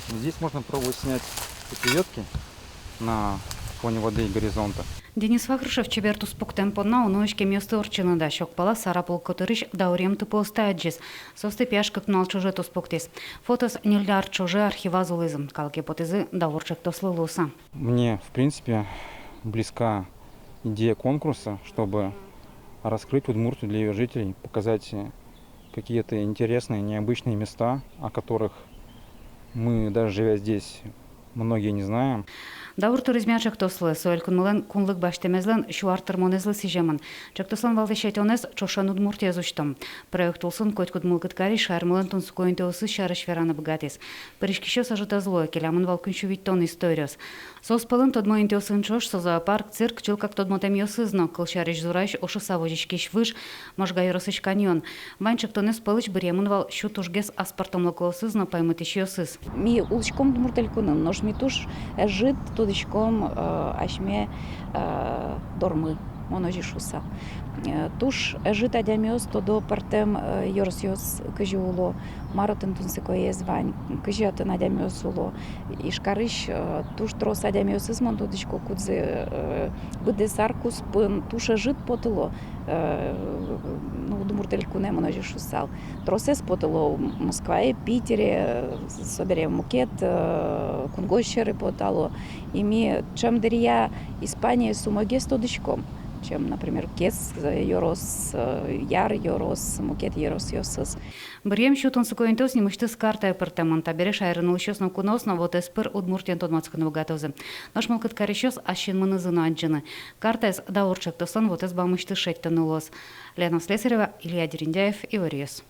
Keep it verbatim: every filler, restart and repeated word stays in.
Здесь можно пробовать снять эти ветки на фоне воды и горизонта. Денис Вахрушев чебер туспуктэм понна уно иськемъёсты ортчыны дась. Огпала Сарапул котырысь дауръем тупоосты адӟиз. Соосты пияш кык нунал ӵоже туспуктӥз. Фотоос ньыль ар ӵоже архиваз улӥзы. Калыке потӥзы даур ӵектослы луыса. Мне, в принципе, близка идея конкурса, чтобы раскрыть Удмуртию для её жителей, показать, э, какие-то интересные, необычные места, о которых мы, даже живя здесь, многие не знаем. Даур туризмъя ӵектослы, со элькунмылэн кунлык басьтэмезлэн сю ар тырмонэзлы сӥземын. Ӵектослэн валтӥсь ӧтёнэз — ӵошен Удмуртиез усьтон. Проект улсын котькуд мылкыд карись шаермылэн тунсыко интыосыз сярысь вераны быгатӥз. Пыриськисьёс ӧжыт ӧз луэ, келямын вал куинь сю витьтон историос. Соос пӧлын тодмо интыосын ӵош со зоопарк, цирк, чылкак тодмотэмъёсыз но, кылсярысь, Зураысь ошыса возиськись выж, Можга ёросысь каньон. Вань ӵектонъёс пӧлысь быръемын вал сю тужгес аспӧртэмлыкоосыз но паймытӥсьёсыз. Ми улӥськом Удмурт Элькунын, нош ми туж ӧжыт тодӥськом, э, асьме, э, дормы, мон озьы шуысал. Э, туж ӧжыт адямиос тодо пӧртэм, э, ёросъёс кызьы уло, мар отын тунсыкоез вань, кызьы отын адямиос уло. Ижкарысь, э, туж трос адямиосыз мон тодӥсько, кудзы, э, быдэс ар куспын туж ӧжыт потыло, э, ну, Удмурт Элькунэ, мон озьы шуысал. Тросэз потыло Москвае, Питере, э, собере мукет, э, кунгож сьӧры потало. И ми ӵем дыръя Испаниез умойгес тодӥськом, чем, например, Кез, э, ёрос, э, Яр ёрос, мукет ёросъёсыз. Быръем сю тунсыко интыос нимысьтыз картае пыртэмын. Табере шаерын улӥсьёс но куноос но вотэс пыр Удмуртиен тодматскыны быгатозы. Нош мылкыд карисьёс ас синмынызы но адӟыны. Картаез даур ӵектослэн вотэс бамысьтыз шедьтыны луоз. Лена Слесарева, Илья Дерендяев, «Иворъёс».